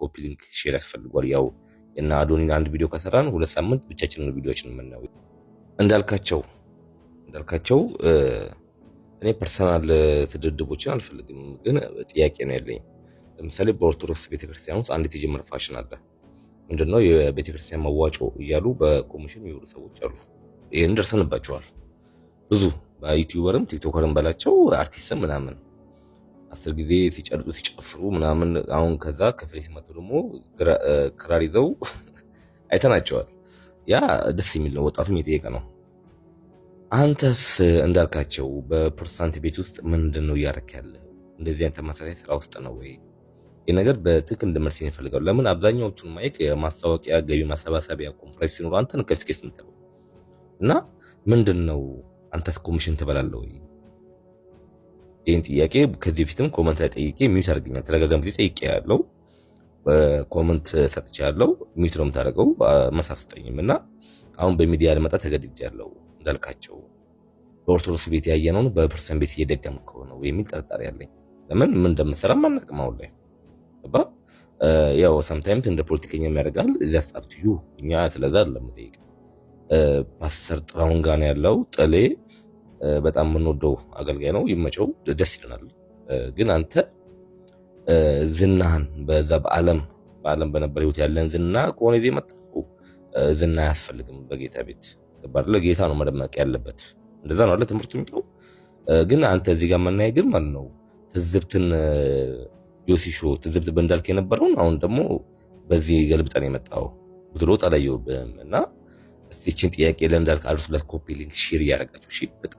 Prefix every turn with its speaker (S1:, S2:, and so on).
S1: Copy link share ያስፈልጓል። ያው እና አዶኒን አንድ ቪዲዮ ከሰራን 2 ሳምንት ብቻችንን ቪዲዮችን የምናየው። እንዳልካቸው፣ እኔ personal ትድድቦችን አልፈልግም፣ ግን ጥያቄ ነው ያለኝ። ለምሳሌ በኦርቶዶክስ ቤተክርስቲያን ውስጥ አንድ የተጀመረ ፋሽን አለ። ምንድነው? የቤተክርስቲያን መዋጮ እያሉ በኮሚሽን የሚውሉ ሰዎች አሉ። ይህን ደርሰንባቸዋል። ብዙ በ YouTuber ም TikToker ም በላቸው አርቲስትም ምናምን 10 ጊዜ ሲጨልጡ ሲጨፍሩ ምናምን፣ አሁን ከዛ ክፍሌ ሲመጡ ደግሞ ክራር ይዘው አይተናቸዋል። ያ ደስ የሚል ነው። ወጣቱም እየጠየቀ ነው። አንተስ እንዳልካቸው በፕሮቴስታንት ቤት ውስጥ ምንድን ነው እያረክ ያለ? እንደዚህ አይነት ተመሳሳይ ስራ ውስጥ ነው ወይ? ይህ ነገር በትክክል እንድመልስ ይፈልጋሉ። ለምን አብዛኛዎቹን mic የማስታወቂያ ገቢ ማሰባሰቢያ ኮንፈረንስ ሲኖሩ አንተን ከፊት የምትለው እና ምንድን ነው፣ አንተስ ኮሚሽን ትበላለህ ወይ? ይህን ጥያቄ ከዚህ በፊትም comment ላይ ጠይቄ mute አድርገኛል። ተደጋጋሚ ጊዜ ጠይቄ ያለው comment ሰጥቼ ያለው mute ነው የምታደርገው፣ መልስ አትሰጠኝም። እና አሁን በሚዲያ ልመጣ ተገድጃለሁ። እንዳልካቸው በኦርቶዶክስ ቤት ያየነውን በፕሮቴስታንት ቤት እየደገምከው ነው የሚል ጥርጣሬ አለኝ። ለምን ምን እንደምሰራ አናውቅም አሁን ላይ፣ ገባ? ያው sometimes እንደ ፖለቲከኛ የሚያደርጋል፣ that's up to you። እኛ ስለዛ አይደለም የምጠይቅ። ፓስተር ጥላሁን ጋር ነው ያለው። ጥሌ በጣም የምንወደው አገልጋይ ነው፣ ይመቸው፣ ደስ ይለናል። ግን አንተ ዝናህን በዛ በዓለም በነበር ህይወት ያለን ዝና ከሆነ ይዘህ የመጣኸው፣ ዝና አያስፈልግም በጌታ ቤት፣ ገባህ አይደለ? ጌታ ነው መደመቅ ያለበት። እንደዛ ነው አለ ትምህርቱ የሚለው። ግን አንተ እዚህ ጋር የምናየ ግን ማለት ነው ትዝብትን ጆሲ ሾው ትዝብት በእንዳልክ የነበረውን አሁን ደግሞ በዚህ ገልብጠን የመጣው ብዙ ለውጥ አላየሁብህም። እና እስቲ ይህችን ጥያቄ ለእንዳልክ አድርሱለት። Copy link share እያደረጋችሁ እሺ። በጣም